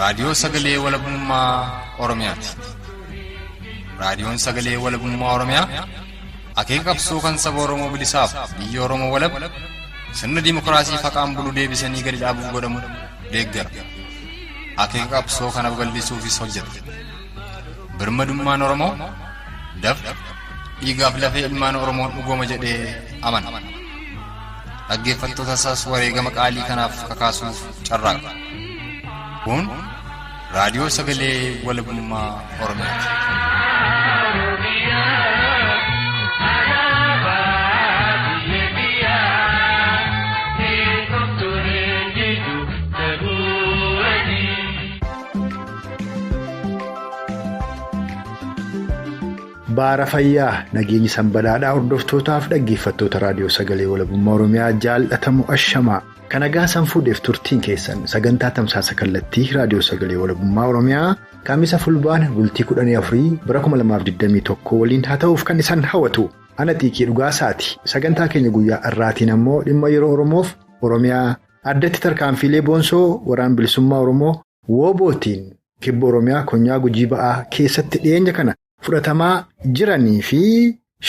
Raadiyoo Sagalee Walabummaa Oromiyaati. Raadiyoon Sagalee Walabummaa Oromiyaa akeeka qabsoo kan saba Oromoo bilisaaf biyya Oromoo walab sirna dimookiraasii faqaan bulu deebisanii gadi dhaabuuf godhamu deeggara. Akeeka qabsoo kana babal'isuufis hojjeta. Birmadummaan Oromoo dafqa dhiigaaf lafee ilmaan Oromoon dhugooma jedhee amana. Dhaggeeffattoota isaas wareegama qaalii kanaaf kakaasuuf carraaqa. Kun raadiyoo sagalee walabummaa Oromiyaati. Baara fayyaa nageenyi sanbadaadhaa hordoftootaaf dhaggeeffattoota raadiyoo sagalee walabummaa Oromiyaa jaallatamu ashamaa. Kan nagaa sanfuudheef turtiin keessan sagantaa tamsaasa kallattii raadiyoo sagalee walabummaa Oromiyaa Kamisa Fulbaana bultii 14 bara 2021 waliin haa ta'uuf kan isaan hawwatu. Ana Xiiqii Dhugaasaati. Sagantaa keenya guyyaa har'aatiin ammoo dhimma yeroo Oromoof Oromiyaa addatti tarkaanfiilee boonsoo waraan bilisummaa Oromoo woobootiin kibba Oromiyaa konyaa gujii ba'aa keessatti dhiyeenya kana fudhatamaa jiranii fi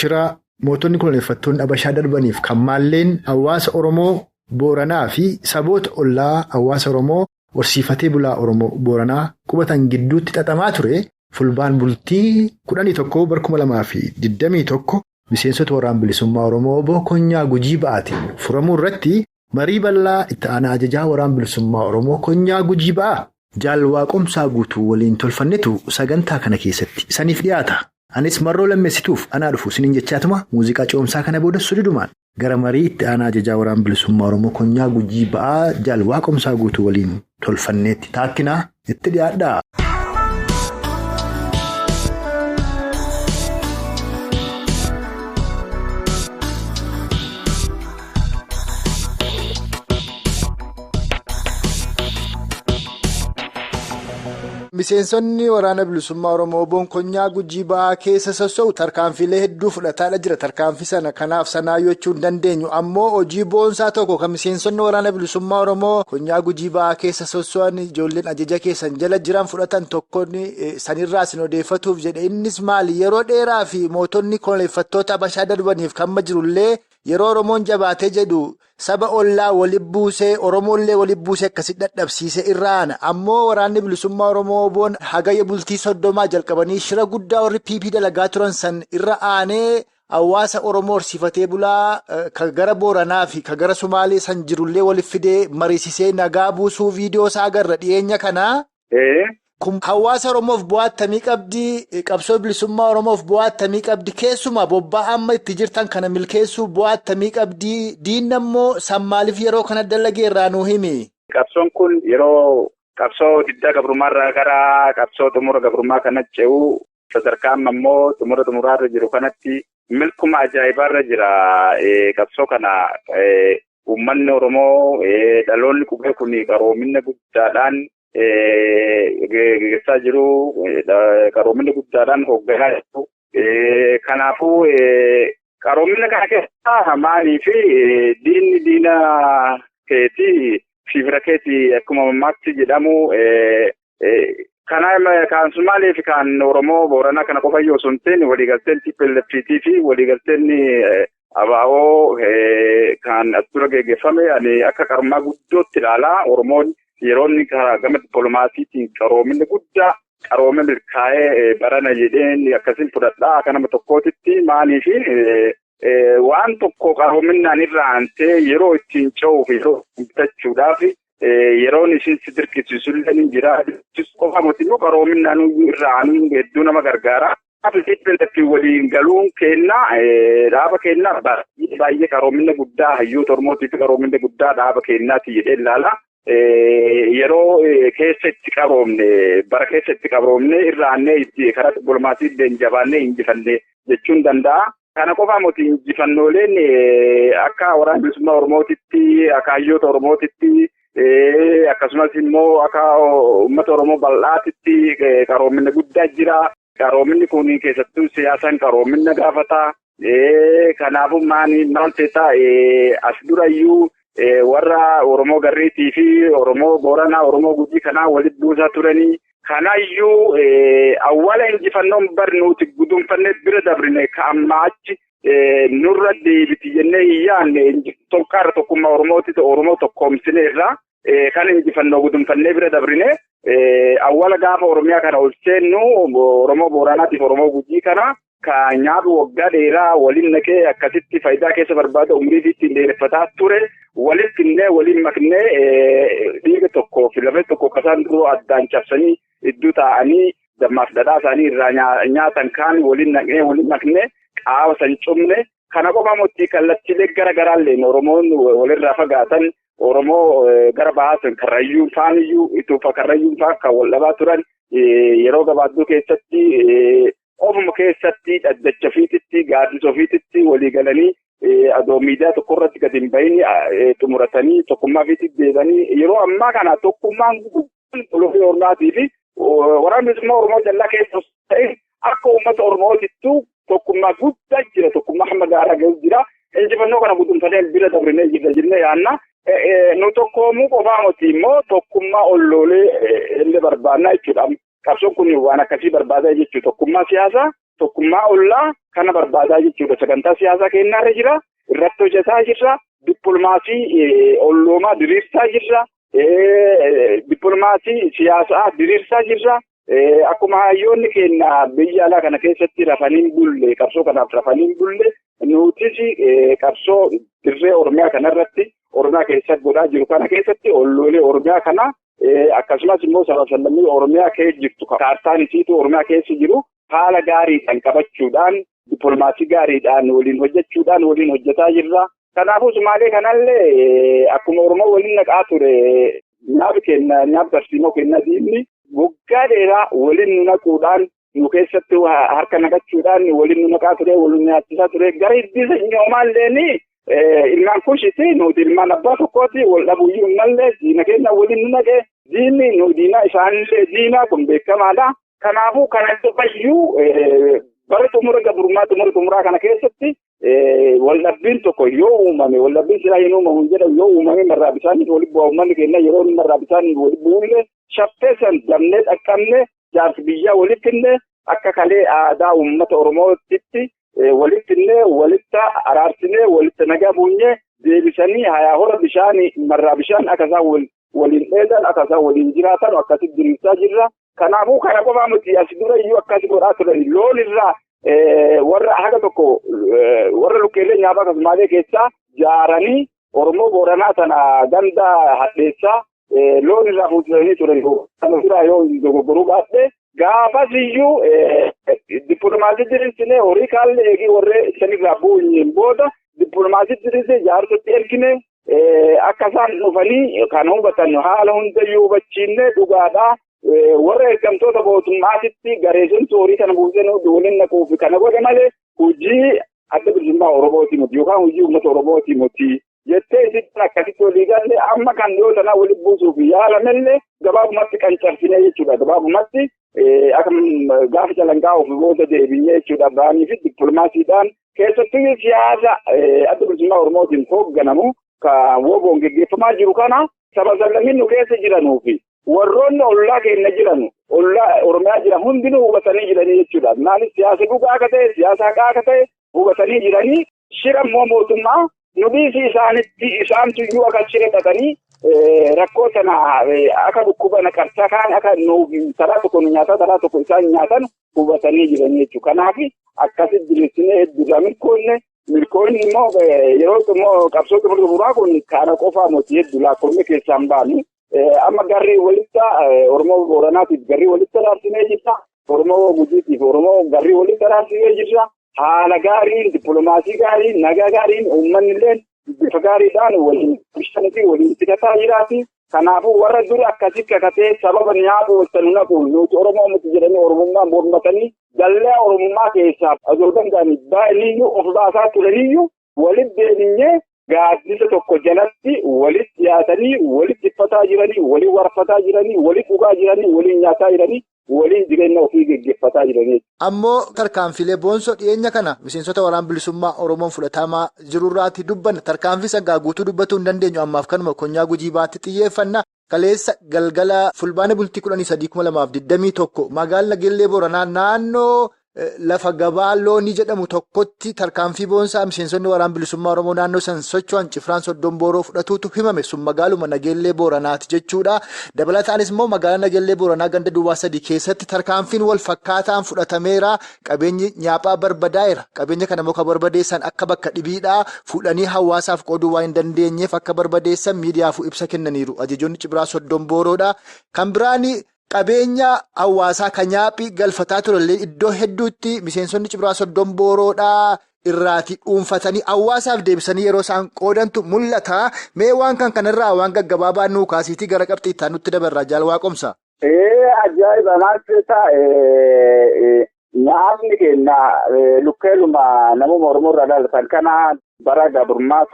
shira mootonni koloneeffattoonni Habashaa darbaniif kan maalleen hawaasa Oromoo Booranaa fi saboota ollaa hawaasa Oromoo horsiifatee bulaa Oromoo Booranaa qubatan gidduutti xaxamaa ture fulbaan bultii 11 bara 2021 miseensota waraan bilisummaa Oromoo obbo Konyaa Gujii Ba'aatiin furamuu irratti marii bal'aa itti aanaa ajajaa waraan bilisummaa Oromoo Konyaa Gujii Ba'aa Jaalwaaqomsaa guutuu waliin tolfannetu sagantaa kana keessatti isaniif dhiyaata. Anis marroo lammeessituuf anaa dhufu isiniin jechaatuma muuziqaa coomsaa kana booda sududumaan gara marii itti aanaa ajajaa waraan bilisummaa Oromoo Konyaa Gujii Ba'aa Jaalwaaqomsaa guutuu waliin tolfanneetti taakkinaa itti dhiyaadha. Miseensonni waraana bilisummaa Oromoo Konyaa Gujii Ba'aa keessa sossoo'u tarkaanfiilee hedduu fudhataadha jira. Tarkaanfii sana kanaaf sanaa jechuu hin dandeenyu. Ammoo hojii boonsaa tokko kan miseensonni waraana bilisummaa Oromoo Konyaa Gujii Ba'aa keessa sossoo'an ijoolleen ajaja keessan jala jiran fudhatan tokkoon sanirraa isin odeeffatuuf jedhe. Innis maali? Yeroo dheeraa fi mootonni koloneeffattoota Habashaa darbaniif kan jirullee yeroo Oromoon jabaatee jedhu saba ollaa walitti buusee Oromoollee walitti buusee akkasitti dadhabsiisee irra aana. Ammoo waraanni bilisummaa Oromoo boon hagayya bultii 30 jalqabanii shira guddaa warri PP dalagaa turan san irra aanee hawaasa Oromoo horsiifatee bulaa kan gara Booranaa fi kan gara Sumaalee san jirullee walitti fidee mariisisee nagaa buusuu viidiyoo isaa agarra dhiyeenya kana. Kun hawaasa Oromoof bu'aa attamii qabdi? Qabsoo bilisummaa Oromoof bu'aa attamii qabdi? Keessumaa bobba'aa amma itti jirtan kana milkeessuu bu'aa attamii qabdi? Diinni ammoo san maaliif yeroo kana dalagee irraa nuu himi? Qabsoon kun yeroo qabsoo diddaa gabrummaarraa gara qabsoo xumura gabrummaa kanatti ce'u sadarkaa amma immoo xumura xumuraarra jiru kanatti milkuma ajaa'ibaarra jira. Qabsoo kana uummanni Oromoo dhaloonni qubee kun qaroomina guddaadhaan geggeessaa jiru, qaroomina guddaadhaan hoogganaa jiru. Kanaafuu qaroomina kana keessaa maalii fi diinni diina keetii fi fira keetii akkuma mammaatti jedhamu kan Sumaalee fi kan Oromoo Booranaa kana qofa iyyuu osoo hin ta'in waliigalteen TPLF fi waliigalteen ABO kan as dura geggeeffame ani akka qarummaa guddootti ilaalaa. Oromoon yeroo inni gama dippiloomaasiitiin qaroominni guddaa qaroome milkaa'ee barana jedheen akkasiin fudhadhaa akka nama tokkootitti maalii fi waan tokko qaroominaan irra aantee yeroo ittiin ce'uuf yeroo bitachuudhaaf yeroon isin si dirqisiisullee ni jira. Qofa miti immoo qaroominaan irra aanuun hedduu nama gargaara. TPLF waliin galuun kennaa dhaaba kennaa baay'ee qaroomina guddaa hayyoota Oromootii fi qaroomina guddaa dhaaba kennaati jedhee ilaala. Yeroo keessa itti qaroomne bara keessa itti qaroomne irra aannee itti karaa dippiloomaasii illee jabaannee injifanne jechuun danda'a. Kana qofaa miti injifannooleen akka waraana bilisummaa Oromootitti akka hayyoota Oromootitti akkasumas immoo akka uummata Oromoo bal'aatitti qaroomina guddaa jira. Qaroominni kun keessattuu siyaasaan qaroomina gaafata. Kanaafuu maal ta'e as durayyuu Warra Oromoo Garriitii fi Oromoo Booranaa, Oromoo Gujii kanaa walitti buusaa turanii. Kanaayyuu awwaala injifannoon barnuuti gudunfannee bira dabrine ka ammaa achi nurra deebiti jennee hin yaadne tokkaarra tokkummaa Oromooti Oromoo tokkoomsine irraa kan injifannoo gudunfannee bira dabrine awwaala gaafa Oromiyaa kana ol seennu Oromoo Booranaatiif Oromoo Gujii kana ka nyaatu waggaa dheeraa waliin naqee akkasitti faayidaa keessa barbaada umrii fi ittiin dheereffataa ture walitti illee waliin maknee dhiiga tokkoo fi lafee tokko kasaan duroo addaan cabsanii iddoo taa'anii dammaaf dhadhaa isaanii irraa nyaatan kaan waliin naqnee waliin maknee qaama san cumne kana qofa miti kallattiilee gara garaallee Oromoon walirraa fagaatan Oromoo gara bahaa Karrayyuun faaniyyuu ituufa Karrayyuun faan kan wal dhabaa turan yeroo gabaabduu keessatti ofuma keessatti dhaddacha ofiititti gaaddisa ofiititti walii galanii adoo miidiyaa tokko irratti gadi hin bahin xumuratanii tokkummaa ofiitti deebanii yeroo ammaa kana tokkummaan guddaan olofii Oromootii fi waraanni bilisummaa Oromoo jallaa keessa ta'e akka uummata Oromootittuu tokkummaa guddaa jira tokkummaa hamma gaaraa gahu jira injifannoo kana gudunfatee bira dabrinee jirra jennee yaanna. Nu tokkoomuu qofaa miti immoo tokkummaa olloolee illee barbaannaa jechuudha. Qabsoon kun waan akkasii barbaadaa jechuudha. Tokkummaa siyaasaa, tokkummaa ollaa kana barbaadaa jechuudha. Sagantaa siyaasaa kennaarra jira, irratti hojjetaa jirra, dippilmaasii olloomaa diriirsaa jirra, dippilmaasii siyaasaa diriirsaa jirra. Akkuma hayyoonni keenya biyya alaa kana keessatti rafanii hin bulle, qabsoo kanaaf rafanii hin bulle, nutis qabsoo dirree Oromiyaa kanarratti Oromiyaa keessatti godhaa jiru kana keessatti olloolee Oromiyaa kana akkasumas immoo saba sallammii Oromiyaa keessa jirtu kaartaan isiitu Oromiyaa keessa jiru haala gaariidhaan qabachuudhaan dippilmaasii gaariidhaan waliin hojjechuudhaan waliin hojjetaa jirra. Kanaafuu Sumaalee kanallee akkuma Oromoo waliin naqaa ture nyaaf kenna nyaaf tarsiimoo kenna diinni waggaa dheeraa waliin nu naquudhaan nu keessatti harka naqachuudhaan waliin nu naqaa ture waliin nyaachisaa ture gara iddisa nyoomallee ilmaan kushiti nuti ilmaan abbaa tokkooti wal dhabuyyuu mallee diina keenya waliin nu naqee diinni nu diina isaanillee diinaa kun beekamaadha. Kanaafuu kana cufayyuu bara xumura gabrummaa xumura xumuraa kana keessatti waldhabbiin tokko yoo uumame waldhabbiin silaa hin uumamu jedhamu yoo uumame marraa bishaaniif walitti bu'aa uummanni keenya yeroo marraa bishaaniif walitti bu'ullee shaffee san dabnee dhaqqabne jaarsi biyyaa walitti finne akka kalee aadaa uummata Oromootitti walitti finne walitti araarsinee walitti nagaa buunye deebisanii hayaa hora bishaanii marraa bishaan akka isaan waliin dheedan akka isaan waliin jiraatan akkasitti diriirsaa jirra. Kanaafuu kana qofaa miti as dura iyyuu akkas godhaa turan loon irraa warra haga tokko warra lukkeellee nyaata akkasumaalee keessaa jaaranii Oromoo Booranaa sana ganda hadheessaa loon irraa fuudhanii turan. Kana dura yoo dogoggoruu baadhe gaafas iyyuu dippilmaasii diriirsinee horii kaallee eegii warree sanirraa bu'uun booda dippilmaasii diriirsee jaarsatti ergine akka isaan dhufanii kan hubatan haala hundayyuu hubachiinne dhugaadhaa. Warra ergamtoota mootummaatitti gareessintu horii kana buusee waliin naquuf kana godhe malee hojii adda bilisummaa Oromooti miti yookaan hojii uummata Oromooti miti jettee isitti akkasitti walii galle amma kan yoo tanaa walitti buusuuf yaalamellee gabaabumatti qancarsinee jechuudha. Gabaabumatti akka gaafa calanqaa of booda deebinee jechuudha. Ba'anii fi dippilmaasiidhaan keessattuu siyaasa adda bilisummaa Oromootiin hoogganamu kan woboon geggeeffamaa jiru kana saba sallamii nu keessa jiranuufi. Warroonni ollaa keenya jiran ollaa Oromiyaa jiran hundinuu hubatanii jiranii jechuudha. Maaliif siyaasa dhugaa akka ta'e siyaasa haqaa akka ta'e hubatanii jiranii shira immoo mootummaa nu dhiisii isaanitti isaantu iyyuu akka shira xaxanii rakkoo sana akka dhukkuba naqarsaa kaan akka nuuf taraa tokko nu nyaataa taraa tokko isaan nyaatan hubatanii jiranii jechuudha. Kanaaf akkasitti diriirsinee hedduudhaan milkoonne milkoonni immoo yeroo qabsoo xumuraa kun kana qofaa miti hedduu lakkoofne keessaan baanu. Amma garri walitti Oromoo Booranaatiif garri walitti araarsinee jirra. Oromoo Gujiitiif Oromoo garri walitti araarsinee jirra. Haala gaariin, dippilmaasii gaariin, nagaa gaariin uummanni illee bifa gaariidhaan waliin bishaanii fi waliin tikataa jiraati. Kanaafuu warra dura akkasii kakatee sababa nyaata walitti naquun nuti Oromoo miti jedhanii Oromummaa mormatanii dallaa Oromummaa keessaa osoo danda'anii baay'iniyyuu of baasaa turaniyyuu walitti deebinyee gaaddisa tokko jalatti walitti dhiyaatanii walitti uffataa jiranii waliin warfataa jiranii waliin dhugaa jiranii waliin nyaataa jiranii Waliin jireenya ofii geggeeffataa jiranii. Ammoo tarkaanfilee boonsoo dhiyeenya kana miseensota waraana bilisummaa Oromoon fudhatamaa jirurraati dubbanna. Tarkaanfii sangaa guutuu dubbatuu hin dandeenyu ammaaf kanuma konyaa Gujii Bahaatti xiyyeeffanna. Kaleessa galgala fulbaana bultii 13,2021 magaalaa Nagellee Booranaa naannoo lafa gabaa loonii jedhamu tokkotti tarkaanfii boonsaa miseensonni waraana bilisummaa Oromoo naannoo san socho'an cifraan soddon booroo fudhatuutu himame sun magaaluma Nagellee Booranaati jechuudha. Dabalataanis immoo magaalaa Nagellee Booranaa ganda duwwaa 3 keessatti tarkaanfiin wal fakkaataan fudhatameera. Qabeenyi nyaaphaa barbadaa'eera. Qabeenya kana immoo kan barbadeessan akka bakka dhibiidhaa fuudhanii hawaasaaf qooduu waan hin dandeenyeef akka barbadeessan miidiyaaf ibsa kennaniiru. Ajajoonni cibraa soddon booroodha. Kan biraan qabeenya hawaasaa kan nyaaphi galfataa turellee iddoo hedduutti miseensonni cibraa soddon booroodhaa irraati dhuunfatanii hawaasaaf deebisanii yeroo isaan qoodantu mul'ata. Mee waan kan kanarraa waan gaggabaabaa nuu kaasiitii gara qabxii itti nutti dabarraa jaal Waaqomsa. Ajaa'iba maal ta'e nyaatni keenya lukkeeluma namuma Oromoo irraa dhalatan kana bara gabrummaa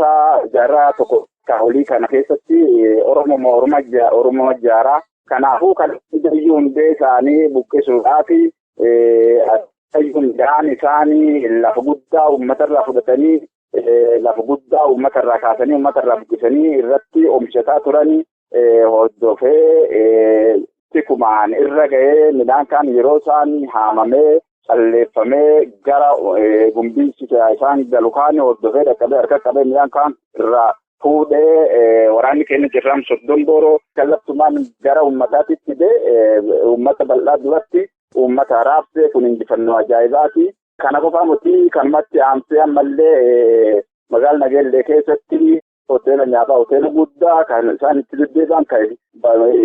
jaarraa tokko olii kana keessatti Oromoo jaaraa. Kanaafuu kan iyyuu hundee isaanii buqqisuudhaaf midhaan isaanii lafa guddaa uummatarraa fudhatanii lafa guddaa uummatarraa kaasanii uummatarraa buqqisanii irratti oomishataa turanii hordofee tikumaan irra ga'ee midhaan kaan yeroo isaan haamamee calleeffamee gara gumbiinsi isaan galu kaan hordofee dhaqqabee harka qabee midhaan kaan irraa fuudhee waraanni keenya jirraam soddon booroo kallattumaan gara uummataatti fidee uummata bal'aa duratti uummata raabsee kun injifannoo ajaa'ibaati. Kana qofaa miti kanumatti aansee ammallee magaalaa Nagellee keessatti hoteela nyaataa hoteela guddaa kan isaan itti deddeebi'an kan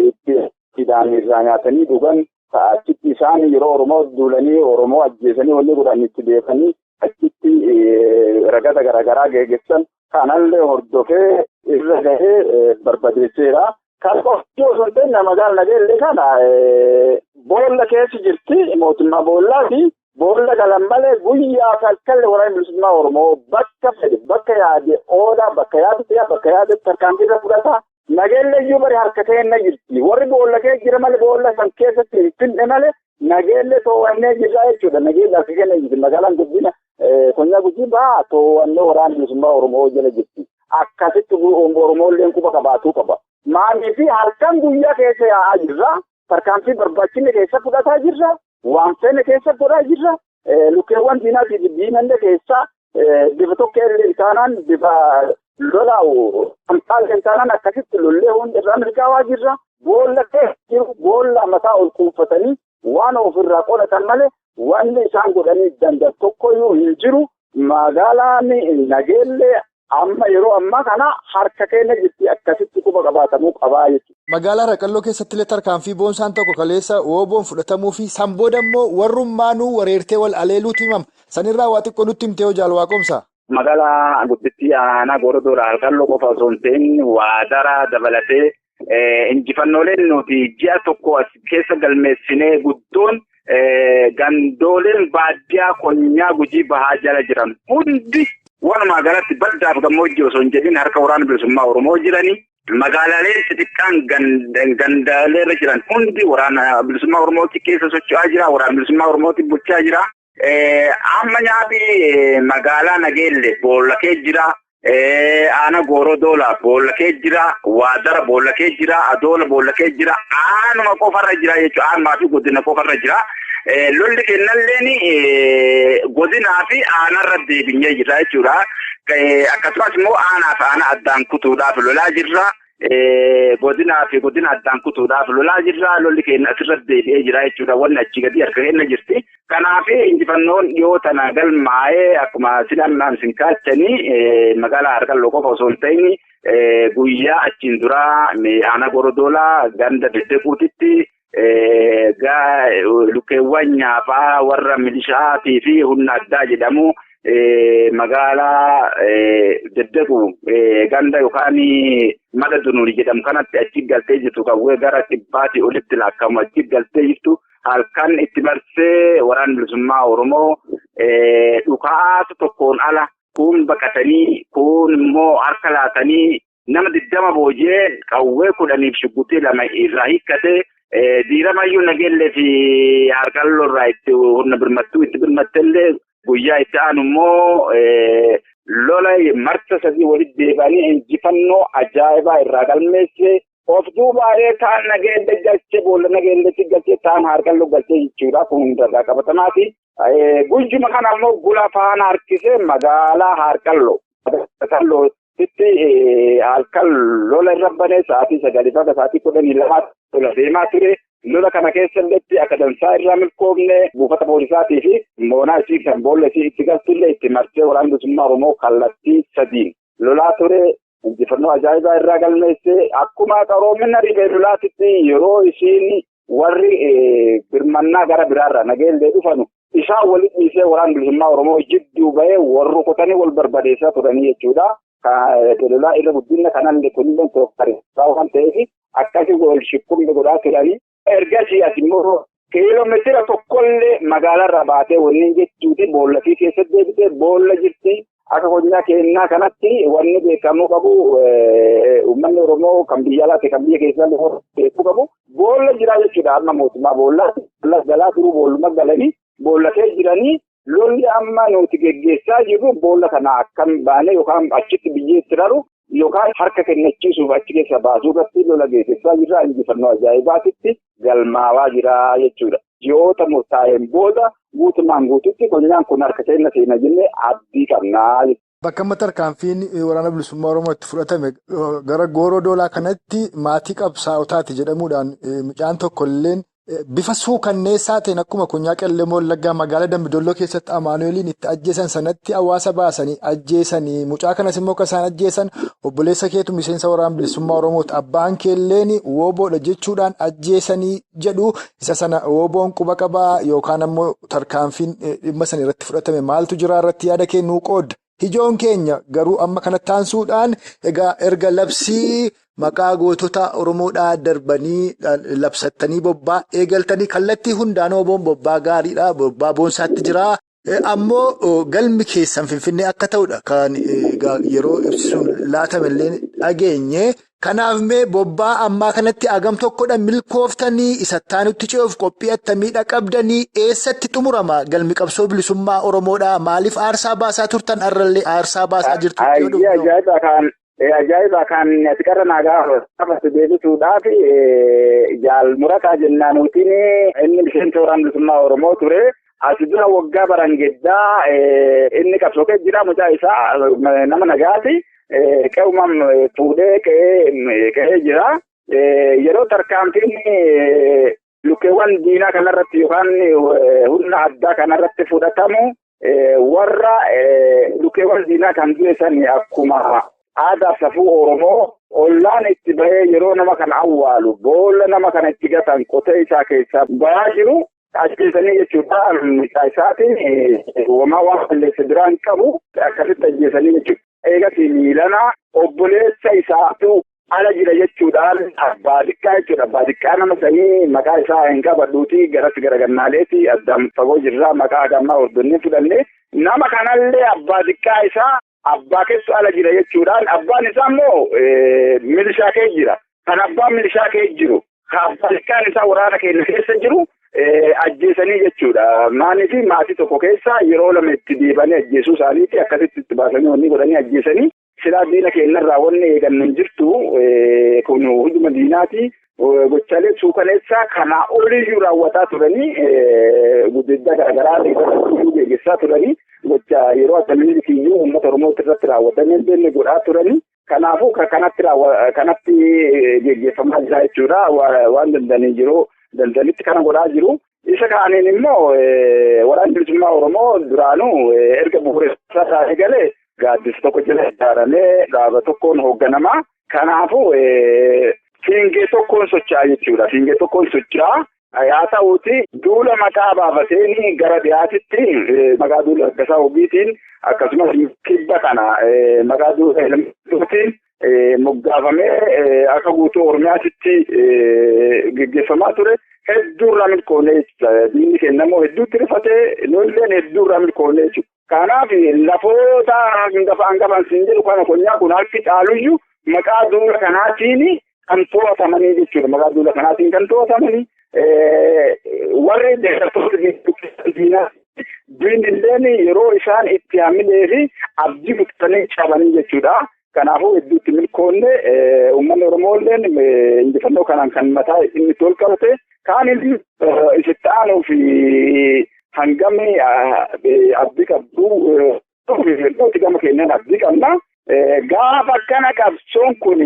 itti hidhaan irraa nyaatanii dhugan achitti isaan yeroo Oromoo duulanii Oromoo ajjeesanii wanni godhan itti deebanii achitti ragada garaagaraa geggeessan. Kanallee hordofee irra gahee barbadeesseera. Kan qofti osoo hin ta'in magaalaa Nagellee kana boolla keessa jirti mootummaa boollaati. Boolla galan malee guyyaa kalkallee waraana bilisummaa Oromoo bakka fedhe bakka yaade oolaa bakka yaade ta'e bakka yaade tarkaanfii irra fudhata. Nagellee iyyuu bari harka keenya jirti. Warri boolla keessa jira malee boolla san keessatti hin finne malee Nagellee to'annee jirra jechuudha. Nagellee harka keenya jirti. Magaalaan guddina konyaa Gujii Bahaa to'annoo waraana bilisummaa Oromoo jala jirti. Akkasitti Oromolleen quba qabaatuu qaba. Maaliif halkan guyyaa keessa yaa'aa jirra. Tarkaanfii barbaachisne keessa fudhataa jirra. Waan feene keessa godhaa jirra. Lukkeewwan diinaatii fi diinallee keessa bifa tokko illee taanaan bifa lolaa'u amtaallee taanaan akkasitti lollee hunda irraa mirgaawaa jirra. Boolla keessa jiru boolla mataa ol kuufatanii waan ofirraa qolatan malee wanni isaan godhanii danda'an tokkoyyuu hin jiru. Magaalaan Nagellee amma yeroo ammaa kana harka keenya jirti akkasitti quba qabaatamuu qabaa jechuudha. Magaalaa Raqalloo keessatti illee tarkaanfii boonsaan tokko kaleessa wooboon fudhatamuu fi san booda immoo warrummaanuu wareertee wal aleeluutu himama. Sanirraa waa xiqqoo nutti himtee jaal Waaqomsa. Magaalaa guddittii aanaa Goorodoodha. Harqalloo qofa osoo hin ta'in waadara dabalatee injifannooleen nuti ji'a tokko as keessa galmeessinee guddoon gandooleen baadiyyaa konyaa Gujii Bahaa jala jiran hundi walumaa galatti baddaaf gammoojjii osoo hin jedhin harka waraana bilisummaa Oromoo jiranii magaalaaleen xixiqqaan gandaalee irra jiran hundi waraana bilisummaa Oromooti keessa socho'aa jira. Waraana bilisummaa Oromooti bulchaa jira. Amma nyaati magaalaa Nageelle boolla kee jira. Aana Goorodoolaa boolla kee jira. Waadara boolla kee jira. Adoola boolla kee jira. Aanuma qofarra jira jechuudha. Aanumaa fi godina qofarra jira. Lolli kennalleen godinaa fi aanarra deebinyee jira jechuudha. Akkasumas immoo aanaa fi aana addaan kutuudhaaf lolaa jirra. Godinaa fi godina addaan kutuudhaaf lolaa jirra. Lolli keenya asirra deebi'ee jira jechuudha. Wanni achi gadi harka keenya jirti. Kanaaf injifannoon dhiyoo tana galmaa'ee akkuma silaan isin kaachanii magaalaa Harqalloo qofa osoo hin ta'in guyyaa achiin duraa aanaa Goorodoolaa ganda Deddequutitti lukkeewwan nyaaphaa warra milishaatii fi humna addaa jedhamu magaalaa Deddequ ganda yookaan mada dunuuri jedhamu kanatti achi galtee jirtu qawwee gara dhibbaatii olitti lakkaa'amu achi galtee jirtu halkan itti marsee waraanni bilisummaa Oromoo dhukaasa tokkoon ala kun baqatanii kun immoo harka laatanii Nama 20 booji'ee qawwee 10 fi shugguxii 2 irraa hiikkatee diiramayyuu Nageellee fi Harqalloo irraa itti humna birmattuu itti birmattellee guyyaa itti aanu immoo lola marsa 3 walitti deebi'anii injifannoo ajaa'ibaa irraa galmeesse. Of duubaaree taan Nageelle galchee boolla Nageelletti galchee taan Harqalloo galchee jechuudha. Kun hundarraa qabatamaati. Guyyuma kana immoo gula faana harkisee magaalaa Harqalloo. Harqallootti halkan lola irra banee sa'aatii 9 haga sa'aatii 12 lola deemaa ture. Lola kana keessalletti akka dansaa irraa milkoomne buufata poolisaatii fi moonaa isii kan boolla isii itti galtullee itti marsee waraanni bilisummaa Oromoo kallattii 3 lolaa ture. Injifannoo ajaa'ibaa irraa galmeesse. Akkuma qaroomina riphee lolaatitti yeroo isiin warri birmannaa gara biraarraa Nageellee dhufanu isaan walitti dhiisee waraanni bilisummaa Oromoo jidduu bahee warri kutanii wal barbadeessaa turanii jechuudha. Lolaa irra guddina kanallee kunillee tooftarii waan ta'eef akkasii wal shukkumni godhaa turanii. Ergasii as immoo kiiloomeetira tokkollee magaalaarraa baatee wanni jechuuti boollatii keessatti deebitee boolla jirti. Akka konyaa kennaa kanatti wanni beekamuu qabu uummanni Oromoo kan biyya alaatti kan biyya keessaa beekuu qabu boolla jira jechuudha. Amma mootummaa boollaatti boolla galaa turuu boolluma galanii boollatee jiranii lolli amma nuti geggeessaa jirru boolla kana akkam baane yookaan achitti biyyeetti raru yookaan harka kennachiisuuf achi keessa baasuu irratti lola geggeessaa jirra. Injifannoo ajaa'ibaatitti galmaawaa jira jechuudha. Ji'oota murtaa'een booda guutumaan guututti konyaan kun harka keenya seena jennee abdii qabnaa. Bakka amma tarkaanfiin waraana bilisummaa Oromoo itti fudhatame gara Gooroo Doolaa kanatti maatii qabsaa'otaati jedhamuudhaan mucaan tokkolleen bifa suukanneessaa ta'een akkuma konyaa Qellem Wallaggaa magaalaa Dambidolloo keessatti Amaanu'eeliin itti ajjeesan sanatti hawaasa baasanii ajjeesanii mucaa kanas immoo akka isaan ajjeesan obboleessa keetu miseensa waraana bilisummaa Oromooti abbaan keelleen wooboodha jechuudhaan ajjeesanii jedhu isa sana wooboon quba qabaa yookaan ammoo tarkaanfiin dhimma sana irratti fudhatame maaltu jira irratti yaada kennuu qoodda. Ijoon keenya garuu amma kanatti aansuudhaan egaa erga labsii maqaa gootota Oromoodhaa darbanii labsattanii bobbaa eegaltanii kallattii hundaan wooboon bobbaa gaariidha. Bobbaa boonsaatti jira. Ammoo galmi keessan Finfinnee akka ta'udha kan yeroo ibsisuun laatamellee dhageenye. Kanaaf mee bobbaa ammaa kanatti hagam tokkodha milkooftanii isa taanutti ce'uuf qophii attamiidha qabdanii eessatti xumurama galmi qabsoo bilisummaa Oromoodhaa maaliif aarsaa baasaa turtan har'allee aarsaa baasaa jirtu? Ajaa'iba kan ati qarra nagaa qabatu deebisuudhaaf jaal murataa jennaanuutiin inni miseensa waraana bilisummaa Oromoo ture. As dura waggaa barangeddaa inni qabsoo keessa jira mucaa isaa nama nagaati. Qe'umaan fuudhee qe'ee jira. Yeroo tarkaanfiin lukkeewwan diinaa kanarratti yookaan humna addaa kanarratti fudhatamu warra lukkeewwan diinaa kan du'e san akkuma aadaaf safuu Oromoo ollaan itti bahee yeroo nama kana awwaalu boolla nama kana itti gatan qotee isaa keessaa bahaa jiru ajjeesanii jechuudha. Mucaa isaatiin homaa waan balleesse biraan qabu akkasitti ajjeesanii jechuudha. Eegas miilana obboleessa isaatu ala jira jechuudhaan abbaa xiqqaa jechuudha. Abbaa xiqqaa nama sanii maqaa isaa hin qabadhuuti garas garagannaaleeti addaan fagoo jirra maqaa gammaa hordofnee fudhanne nama kanallee abbaa xiqqaa isaa abbaa keessu ala jira jechuudhaan abbaan isaa immoo milishaa kee jira. Kan abbaan milishaa kee jiru kan abbaa xiqqaan isaa waraana keenya keessa jiru ajjeesanii jechuudha. Maanii fi maatii tokko keessa yeroo lama itti deebanii ajjeesuu isaaniiti akkasitti itti baasanii wanni godhanii ajjeesanii silaa diina keenyarraa wanni eegannu hin jirtu kun hujuma diinaati. Gochaalee suukaneessaa kanaa oliyyuu raawwataa turanii guddaa garaagaraa iyyuu geggeessaa turanii gocha yeroo akkamii iyyuu uummata Oromoo irratti raawwatanii hin beekne godhaa turanii. Kanaafuu kanatti geggeeffamaa jira jechuudha. Waan danda'anii jiru. Daldalitti kana godhaa jiru. Isa kaaniin immoo waraanni bilisummaa Oromoo duraanuu erga bu'uura isaa eegalee gaaddisa tokko jala ijaaramee dhaaba tokkoon hoogganama. Kanaafuu fiingee tokkoon socho'aa jechuudha. Fiingee tokkoon socho'aa. Haa ta'uuti duula maqaa baafateen gara dhiyaatitti maqaa duula Laggasaa Ogiitiin akkasumas kibba kana maqaa duula Elmuutiin moggaafamee akka guutuu Oromiyaatitti geggeeffamaa ture. Hedduurraa milkoonee jechuudha. Diinni kennamoo hedduutti rifatee nulleen hedduurraa milkoonee jechuudha. Kanaaf lafoota hangafa hangafan siin jedhu kana konyaa kun harki caaluyyuu Maqaa duula kanaatiin kan to'atamanii jechuudha. Maqaa duula kanaatiin kan to'atamanii warri deeggartoota diinaa diinilleen yeroo isaan itti hamilee fi abdii kutatanii cabanii jechuudha. Kanaafuu hedduutti milkoonne uummanni Oromoo illeen injifannoo kanaan kan mataa inni itti ol qabate kaan isitti aanuu fi hangam abdii qabdu nuti gama keenyaan abdii qabna. Gaafa akkana qabsoon kun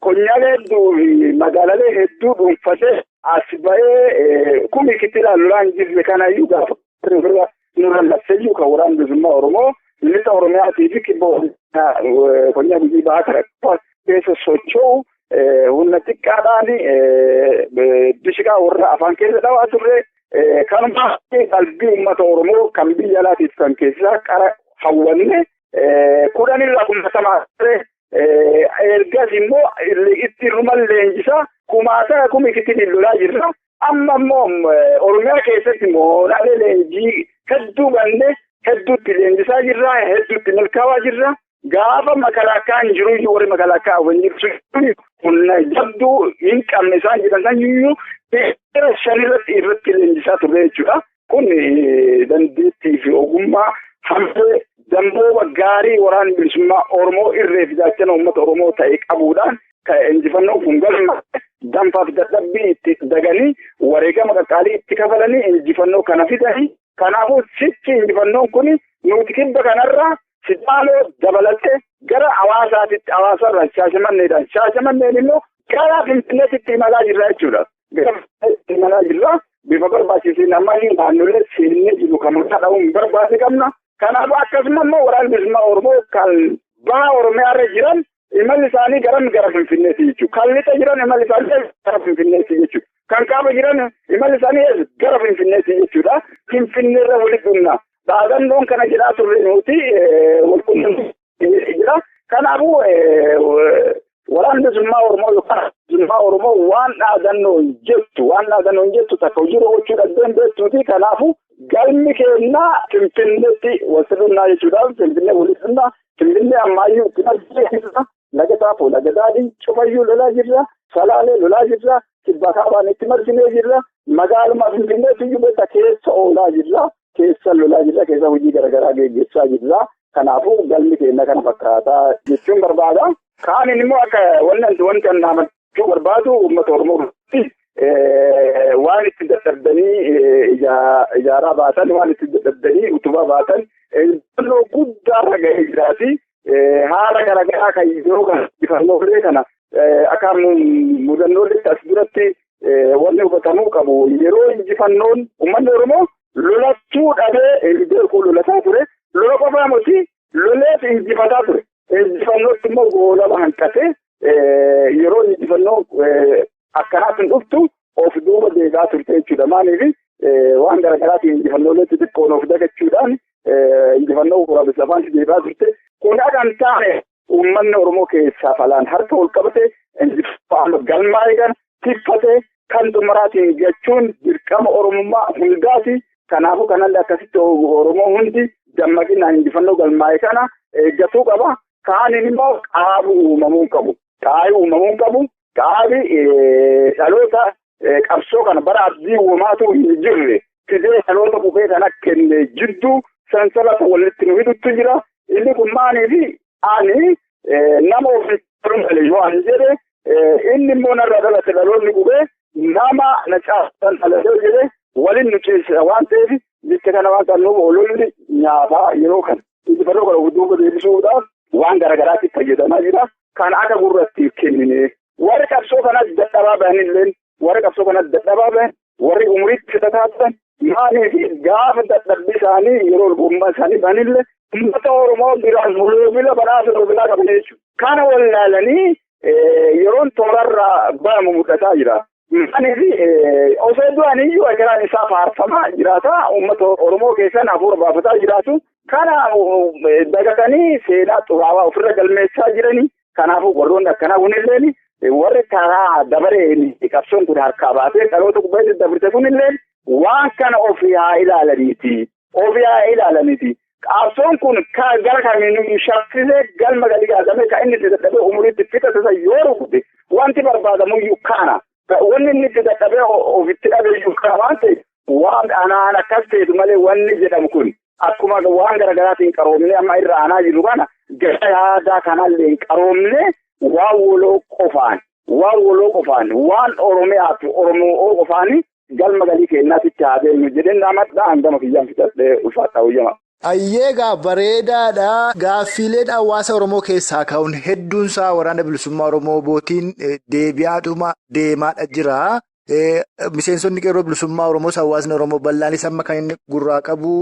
konyaalee hedduu fi magaalalee hedduu dhuunfatee as ba'ee kumi kitila lolaan jirre kanayyuu gaafa nurra labseyyuu kan waraana bilisummaa Oromoo lixa Oromiyaatii fi kibba konyaa Gujii bahaa kana keessa socho'u humna xiqqaadhaan bishiqaa warra afaan keessa dhawaa turre kanuma qalbii uummata Oromoo kan biyya alaatiif kan keessaa qara hawwanne 10 kumatamaa ture. Ergas immoo itti ruman leenjisaa kumaata kumi kittiin lolaa jirra. Amma immoo Oromiyaa keessatti moonaalee leenjii hedduu banne hedduutti leenjisaa jirra, hedduutti milkaa'aa jirra. Gaafa makalaakaan jiru warri makalaakaa waliin humna jabduu hin qabne isaan jedhan san iyyuu shanirratti irratti leenjisaa turre jechuudha. Kun dandeettii fi ogummaa hamlee dambooba gaarii waraana bilisummaa Oromoo irree fi gaachana uummata Oromoo ta'e qabuudhaan kan injifannoo kun galma danfaaf dadhabbii itti daganii wareegama qaqqaalii itti kafalanii injifannoo kana fidanii. Kanaafuu sichi injifannoon kun nuti kibba kanarraa Sidaamoo dabalatee gara hawaasaatitti hawaasarraa Shaashamanneedhaan Shaashamanneen immoo gara Finfinneetti imalaa jirra jechuudha. Gara Finfinneetti imalaa jirra. Bifa barbaachisiin amma naannolee seennee jiru kan maqaa dha'uun hin barbaanne qabna. Kanaafuu akkasuma immoo waraana bilisummaa Oromoo kan baha Oromiyaarra jiran imalli isaanii garam gara Finfinneetti jechuudha. Kan lixa jiran imalli isaanii gara Finfinneetti jechuudha. Kan kaaba jiran imalli isaanii gara Finfinneetti jechuudha. Finfinneerra walitti dhumna. Dhaadannoon kana jedhaa turre nuti wal quunnamtii jira. Kanaafuu waraanni bilisummaa Oromoo yookaan bilisummaa Oromoo waan dhaadannoo hin jettu waan dhaadannoo hin jettu takka hojii gochuu dhabdeen beektuuti. Kanaafuu galmi keenyaa Finfinneetti walitti dhumnaa jechuudha. Finfinnee walitti dhumnaa. Finfinnee ammaayyuu itti margee laga Taafoo laga Daadhii cufayyuu lolaa jirra. Salaalee lolaa jirra. Kibba kaabaan itti marginee jirra. Magaaluma Finfinneetti iyyuu beekta keessa oolaa jirra. Keessa lolaa jirra. Keessa hojii garaagaraa geggeessaa jirra. Kanaafuu galmi keenya kana fakkaataa jechuun barbaada. Kaaniin immoo akka wanti naamachuu barbaadu uummata Oromoo waan itti dadhabdanii ijaaraa baatan waan itti dadhabdanii utubaa baatan injifannoo guddaarra gahee jiraati. Haala garaagaraa kan yeroo kana injifannoolee kana akka mudannooletti as duratti wanni hubatamuu qabu yeroo injifannoon uummanni Oromoo lolachuu dhabee beekuu lolataa ture. Lola qofaa miti loleef injifataa ture. Injifannootti immoo goolaba hanqatee yeroo injifannoo akkanaatti hin dhuftu of duuba deegaa turte jechuudha. Maaliif waan garaagaraatiin injifannoolee xixiqqoon of dagachuudhaan injifannoo waraabessa afaan deegaa turte. Kun akka hin taane uummanni Oromoo keessaa falaan harka ol qabate injifannoo galmaa'ee kana tiffatee kan xumuraatiin jechuun dirqama Oromummaa hundaati. Kanaafuu kanallee akkasitti Oromoo hundi dammaqinaan injifannoo galmaa'e kana eeggatuu qaba. Kaaniin immoo qaabi uumamuu qabu. Qaabi uumamuu qabu. Qaabi dhaloota qabsoo kana bara abdii uumaatu hin jirre fidee dhaloota qubee kana kenne jidduu sansalata walitti nu hidhutu jira. Inni kun maaliif ani nama ofitti malee yoo ani jedhe inni immoo narra dhalate dhaloonni qubee nama na caasan dhalatee jedhe waliin nu ceesisa waan ta'eef jecha kana waan qabnuuf ololli nyaataa yeroo kana injifannoo kana duuba deebisuudhaaf waan garaagaraatti fayyadamaa jira. Kan akka gurratti kennine warri qabsoo kanas dadhabaa bahanillee warri qabsoo kanas dadhabaa bahan warri umriitti fixataa turan maaliif gaafa dadhabbii isaanii yeroo ogummaa isaanii bahanillee uummata Oromoo biraan roobila badhaasa roobilaa qaban jechuudha. Kana wallaalanii yeroon toorarraa ba'amu mul'ataa jira. Maaliif osoo du'aniyyuu egeraan isaa faarfamaa jiraata. Uummata Oromoo keessan hafuura baafataa jiraatu. Kana dagatanii seenaa xuraawaa ofirra galmeessaa jiranii. Kanaafuu warroonni akkanaa kunilleen warri karaa dabareen qabsoon kun harkaa baatee dhaloota gubbaa dabarse kunilleen waan kana ofii haa ilaalaniiti. Ofii haa ilaalaniiti. Qabsoon kun gara kamiinuu shaffisee galma galii gaazamee kan inni itti dadhabee umuriitti fixate yoo rukute wanti barbaadamuyyuu kana. Wanni inni itti dadhabee ofitti dhabeeyyuu kana waan ta'eef waan anaan akkas ta'etu malee wanni jedhamu kun akkuma waan garaagaraatiin qaroomnee amma irra aanaa jiru kana gara yaadaa kanallee hin qaroomne waan waloo qofaan waan waloo qofaan waan Oromiyaa fi Oromoo qofaan galma galii keenyaatti haa deemnu jedheen namadhaa hangama kiyyaan fixadhee ulfaadhaa hoyyama. Ayyeegaa bareedaadha. Gaaffiileen hawaasa Oromoo keessaa ka'uun hedduunsaa waraana bilisummaa Oromoo bootiin deebi'aadhuma deemaadha jira. Miseensonni qeerroo bilisummaa Oromoos hawaasni Oromoo bal'aanis amma kan inni gurraa qabu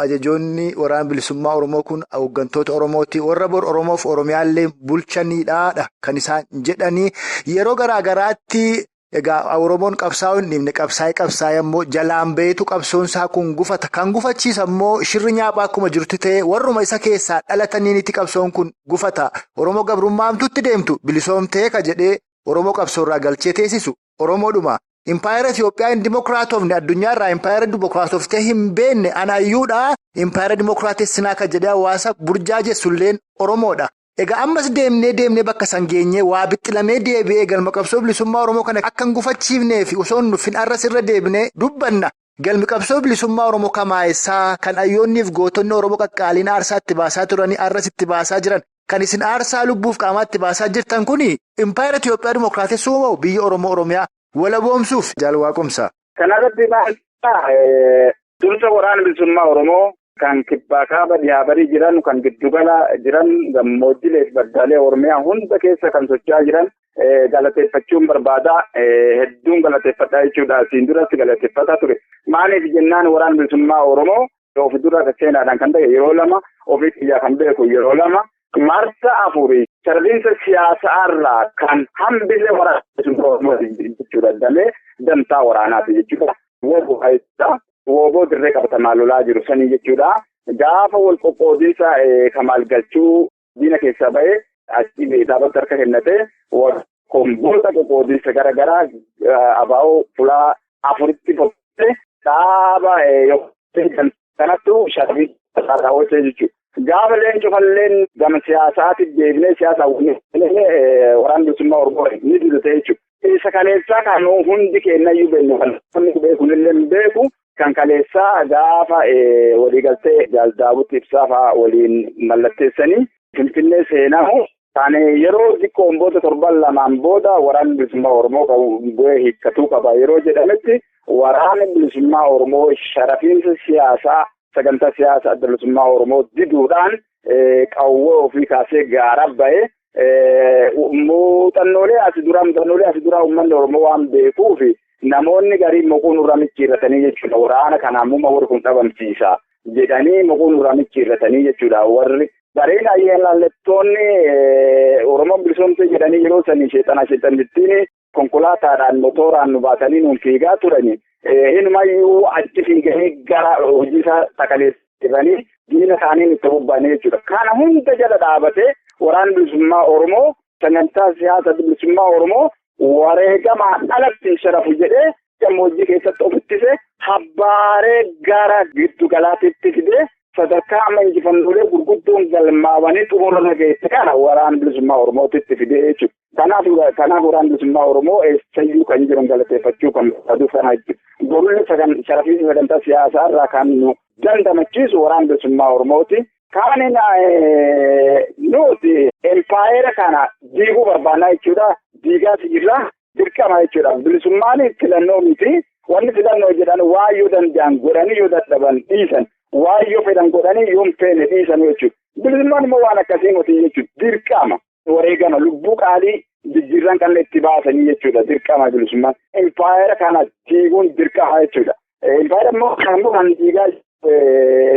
ajajoonni waraana bilisummaa Oromoo kun hooggantoota Oromooti. Warra bor Oromoof Oromiyaallee bulchaniidha kan isaan jedhanii yeroo garaa garaatti. Egaa Oromoon qabsaa'uu hin dhiifne qabsaa'ee ammoo jalaan beetu qabsoonsaa kun gufata. Kan gufachiisa immoo shirri nyaaphaa akkuma jirtu ta'e warruma isa keessaa dhalataniinitti qabsoon kun gufata. Oromoo gabrummaamtutti deemtu bilisoomtee ka jedhee Oromoo qabsoorraa galchee teessisu Oromoodhuma. Impaayera Itoophiyaa hin dimokiraatofne addunyaarraa impaayera dimokiraatoftee hin beekne anaayyuudhaa impaayera dimokiraatessinaa ka jedhee hawaasa burjaajessulleen Oromoodha. Egaa ammas deemnee bakka san geenyee waa bixxilamee deebi'ee galma qabsoo bilisummaa Oromoo kana akka hin gufachiifnee fi osoo hin nuffin arras irra deebinee dubbanna. Galmi qabsoo bilisummaa Oromoo kamaayisaa kan ayyoonniif gootonni Oromoo qaqqaaliin aarsaa itti baasaa turanii arras itti baasaa jiran kan isin aarsaa lubbuuf qaamaa itti baasaa jirtan kuni impaayera Itoophiyaa Dimookiraatessuu moo biyya Oromoo Oromiyaa walaboomsuuf jaal Waaqomsa. Kanarratti dursa waraana bilisummaa Oromoo. Kan kibbaa kaaba dhihaa barii jiran, kan giddugala jiran, gammoojjilee fi baddaalee Oromiyaa hunda keessa kan socho'aa jiran galateeffachuun barbaada. Hedduun galateeffadhaa jechuudha. Asiin duratti galateeffataa ture. Maaliif jennaan waraana bilisummaa Oromoo of dura seenaadhaan kan ta'e yeroo lama, ofii xiyyaa kan beeku yeroo lama, marsa afurii sarbiinsa siyaasaarraa kan hambise waraana bilisummaa Oromoo jechuudha. Damee dantaa waraanaati jechuudha. Wooboo dirree qabatamaa lolaa jiru sanii jechuudha. Gaafa wal qoqqoodiinsa Kamaal Galchuu diina keessaa ba'ee achi dhaabatti harka kennatee komboota qoqqoodiinsa garaagaraa abaa'oo fulaa afuritti fokkate dhaaba kanattu sharafii raawwatee jechuudha. Gaafa leencoo falleen gama siyaasaatiif deebinee siyaasa waraana bilisummaa Oromoo ni dudute jechuudha. Isa kaleessaa kan hundi kennayyuu beeknu kan beekunillee hin beeku. Kan kaleessaa gaafa waliigaltee Daawud Ibsaa fa'aa waliin mallatteessanii Finfinnee seenamu kan yeroo xiqqoon booda torban lamaan booda waraanni bilisummaa Oromoo bu'ee hiikkatuu qaba yeroo jedhametti waraanni bilisummaa Oromoo sharafiinsa siyaasaa sagantaa siyaasaa adda bilisummaa Oromoo diduudhaan qawwee ofii kaasee gaara ba'ee muuxannoolee asi duraa uummanni Oromoo waan beekuufi. Namoonni garii moquu nurraa micciirratanii jechuudha. Waraana kanaan muma warri kun dhabamsiisa jedhanii moquu nurraa micciirratanii jechuudha. Warri gareen ayyaanallattoonni Oromoon bilisoomtee jedhanii yeroo sanii sheexanittiin konkolaataadhaan motoraan nu baatanii nuun fiigaa turani. Hinumayyuu achi fiiganii gara hojii isaa takaleessanii diina isaanii itti bobba'anii jechuudha. Kana hunda jala dhaabatee waraanni bilisummaa Oromoo sagantaa siyaasa bilisummaa Oromoo wareegamaan alatti sharafu jedhee gammoojjii keessatti of ittise habbaaree gara giddu galaatiitti fidee sadarkaa amma injifannoolee gurguddoon galmaawanii xumurama geesse kana waraana bilisummaa Oromootitti fidee jechuudha. Kanaaf waraana bilisummaa Oromoo eessayyuu kan jiru galateeffachuu kan barbaadu kana jechuudha. Gorulli sharafiinsa sagantaa siyaasaa irraa kan nu dandamachiisu waraana bilisummaa Oromooti. Kan nuti empaayera kana diiguu barbaannaa jechuudha. Diigaas jirra dirqama jechuudha. Bilisummaan filannoo miti. Wanni filannoo jedhan waan yoo danda'an godhanii yoo dadhaban dhiisan. Waan yoo fedhan godhanii yoo hin feene dhiisan jechuudha. Bilisummaan immoo waan akkasii miti jechuudha. Dirqama wareegama lubbuu qaalii jijjiirran kan itti baasanii jechuudha. Dirqama bilisummaan. Empaayera kana diiguun dirqama jechuudha. Empaayera immoo kan diigaa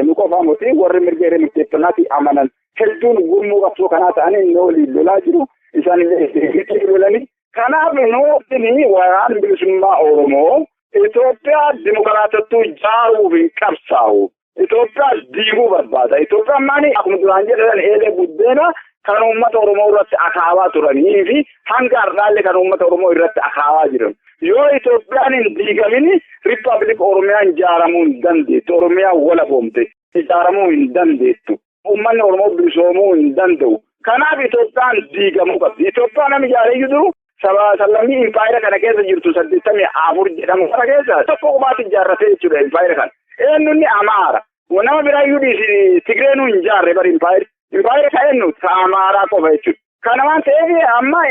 nu qofaa miti warri mirga hiree murteeffannaatti amanan hedduun gurmuu qabsoo kanaa ta'anii inni waliin lolaa jiru. Isaan illee lolanii. Kanaaf nuti waraana bilisummaa Oromoo Itoophiyaa dimokiraatottuu ijaaruuf hin qabsaa'u. Itoophiyaa diiguu barbaada. Itoophiyaan maali? Akkuma duraan jedhan eelee buddeena kan uummata Oromoo irratti akaawaa turanii fi hanga har'aallee kan uummata Oromoo irratti akaawaa jiran. Yoo Itoophiyaan hin diigamin Riippaabilik Oromiyaan ijaaramuu hin dandeettu. Oromiyaan walaboomte. ijaaramuu hin dandeettu. Uummanni Oromoo bilisoomuu hin danda'u. Kanaaf Itoophiyaan diigamuu qabdi. Itoophiyaan nama ijaareeyyuu jiru saba sallammii impaayera kana keessa jirtu 84 jedhamu kana keessa tokko qofaatti ijaarratee jechuudha impaayera kana. Eenyuun Amaara. Nama biraayyuu dhiisi Tigreenuu hin ijaarre bari impaayera. Impaayera kan eenyu Amaaraa qofa jechuudha. Kana waan ta'eef amma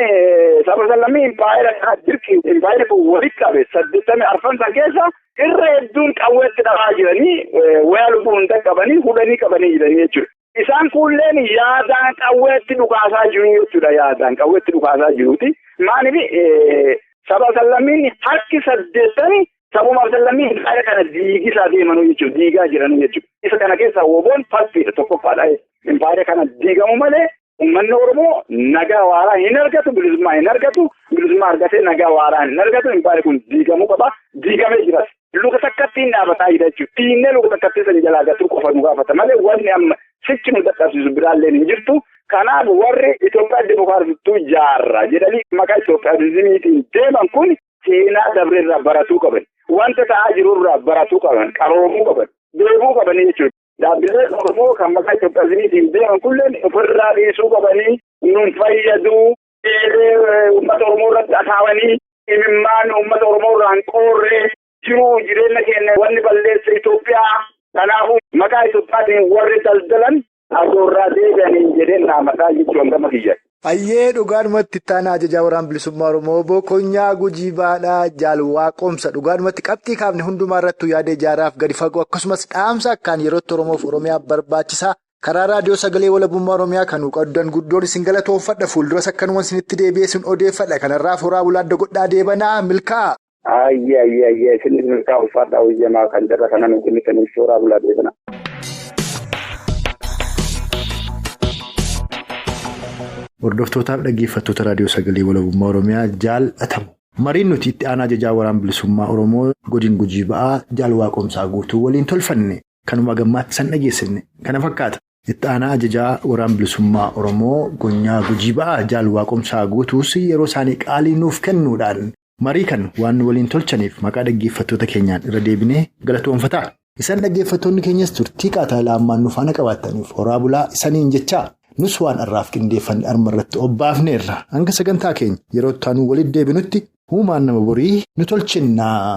saba sallammii impaayera kana dirqi impaayera kun walitti qabe 84 san keessa irra hedduun qawweetti dhabaa jiranii wayaa lubbuu hunda qabanii hudhanii qabanii jiranii jechuudha. Isaan kuulleen yaadaan qawweetti dhukaasaa jiru jechuudha. Yaadaan qawweetti dhukaasaa jiruuti. Maaliif saba sallammiin harki 80 sabuma sallammiin impaayera kana diigisaa deemanuu jechuudha. Diigaa jiranuu jechuudha. Isa kana keessa woboon falfiidha tokkoffaadha. Impaayera kana diigamu malee uummanni Oromoo nagaa waaraa hin argatu, bilisummaa hin argatu, bilisummaa argatee nagaa waaraa hin argatu. Impaayerri kun diigamuu qaba. Diigamee jiras. Luka takkatti hin dhaabataa jira jechuudha. Dhiinnee luka takkatti san jalaa gatuu qofa nu gaafata malee wanni amma sichi nu dadhabsiisu biraallee hin jirtu. Kanaaf warri Itoophiyaa Dimookiraasittuu jaarra jedhanii maqaa Itoophiyaanizimiitiin deeman kun seenaa dabreerraa baratuu qaban. Wanta ta'aa jirurraa baratuu qaban, qaroomuu qaban, deebuu qabanii jechuudha. Dhaabbileen Oromoo kan maqaa Itoophiyaanizimiitiin deeman kunneen ofirraa dhiisuu qabanii, nun fayyaduu, uummata Oromoo irratti akaawanii, imimmaan uummata Oromoo irraan qoorree jiruu jireenya keenya wanni balleessa Itoophiyaa. Kanaafuu maqaa Itoophiyaatiin warri daldalan asoorraa deebi'aniin jedheen dhaamataa jechuun gama kiyya. Ayyee dhugaadhumatti itti aanaa ajajaa waraana bilisummaa Oromoo Boqonnaa Gujii Baadhaa Jaalwaaqoomsa dhugaadhumatti qabxii kaafne hundumaa irrattuu yaada ijaaraaf gadi fagoo akkasumas dhaamsa akkaan yerootti Oromoof Oromiyaa barbaachisaa karaa raadiyoo sagalee walabummaa Oromiyaa kan qoddan guddoon isin galatoonfadha fuulduras akkanuma isinitti deebi'ee isin odeeffadha kanarraa foraa bulaadda godhaa deebanaa milkaa. Ayyee ayyee ayyee isinis milkaa ulfaadhaa hojjemaa kan jarra kana nu kennitaniif shooraa bulaa deebana. Hordoftootaaf dhaggeeffattoota raadiyoo sagalee walabummaa Oromiyaa jaallatamu. Mariin nuti itti aanaa ajajaa waraana bilisummaa Oromoo godin Gujii Ba'aa Jaalwaaqoomsaa guutuu waliin tolfanne kanuma gammaatti san dhageessifne kana fakkaata. Itti aanaa ajajaa waraana bilisummaa Oromoo Gonyaa Gujii Ba'aa Jaalwaaqoomsaa guutuus yeroo isaanii qaalii nuuf kennuudhaan marii kan waan waliin tolchaniif maqaa dhaggeeffattoota keenyaan irra deebinee galatoonfataa. Isaan dhaggeeffattoonni keenyas turtii qaataa laammaan nu faana qabaataniif horaa bulaa isaniin jechaa nus waan har'aaf qindeeffanne arma irratti obbaafneerra. Hanga sagantaa keenya yeroo itti aanu walitti deebinutti uumaan nama borii nu tolchinnaa.